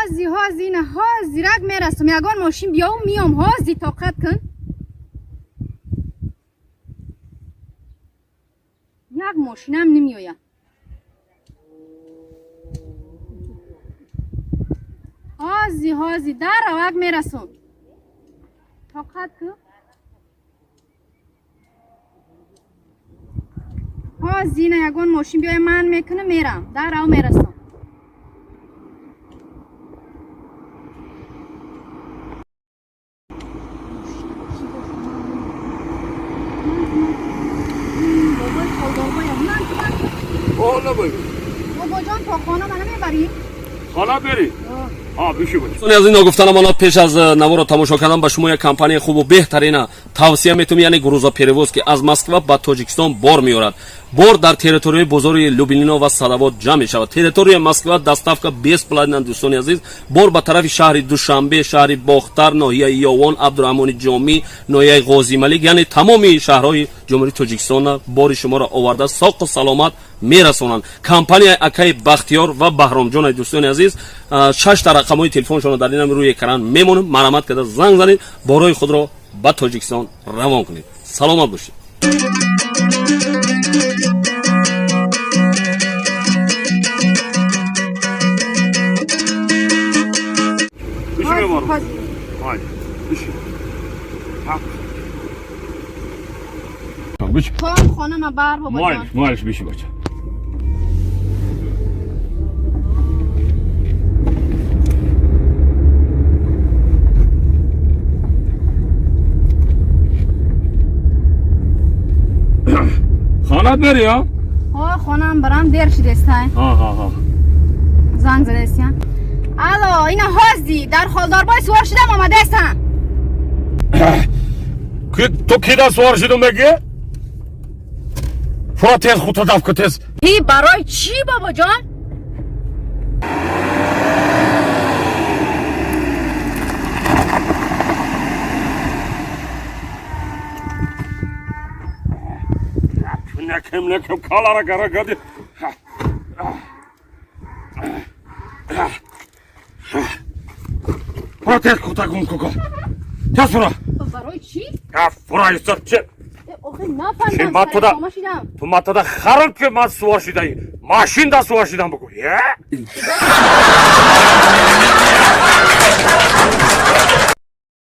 Ҳози, ҳози, ина ҳози рак мерасам. Ягон мошин биёв, миём. Ҳози, тоқат кун. Як мошинам намеояд. Ҳози, ҳози, дар равак мерасам. Тоқат кун. Ҳози ина ягон мошин биёя, ман мекунам, мерам. Дар рав мерасам. Бобои Холдорбоя, ман ман. Хона бери. Бобоҷон, то хона мана мебарӣ? Хона бери. Ҳа, биши бача. Дӯстони азиз, ногуфта намонад, пеш аз наворо тамошо кардан ба шумо як компанияи хубу беҳтарина тавсия метавонем, яъне грузоперевоз, ки аз Москва ба Тоҷикистон бор меорад. Бор дар территорияи бозори Люблино ва Садовод ҷамъ мешавад. Территорияи Москва доставка бесплатна. Дӯстони азиз, бор ба тарафи шаҳри Душанбе, шаҳри Бохтар, ноҳияи Ёвон, Абдураҳмони Ҷомӣ, ноҳияи Ғозималик, яъне тамоми шаҳрҳои Ҷумҳурии Тоҷикистона бори шуморо оварда, соқу саломат мерасонанд. Компанияи акаи Бахтиёр ва Баҳромҷонаи. Дӯстони азиз, шашта рақамҳои телефоншонро дар инам рӯи экран мемонем. Марҳамат карда занг занед, борои худро ба Тоҷикистон равон кунед. Саломат бошед. Биши, мебарам. Ҳози. Ҳай, биши. Ҳа. Биши. То хона ма бар, бобоҷон. Майлиш, майлиш, биши, бача. Хонат бери, ҳа? Ҳо, хонаам барам, дер шидестай. Ҳа, ҳа, ҳа. Занг задестия. Алло, ина ҳози дар Холдорбой сувор шудам, омадаестам. Ту кида сувор шудум меги? Фура, тез хута даф ку, тез. Ҳи, барои чӣ, бобоҷон? Некем, некем, калара гара гади. Фура, тез хута гум ку. Тез фура. Барои чӣ? Я фура истор че. Охи, Чи, нафаҳмидам. ман туда- Сари шидам. Ту матада харам ки ман сувор шидаи. Машин да сувор шидам бугу. Е?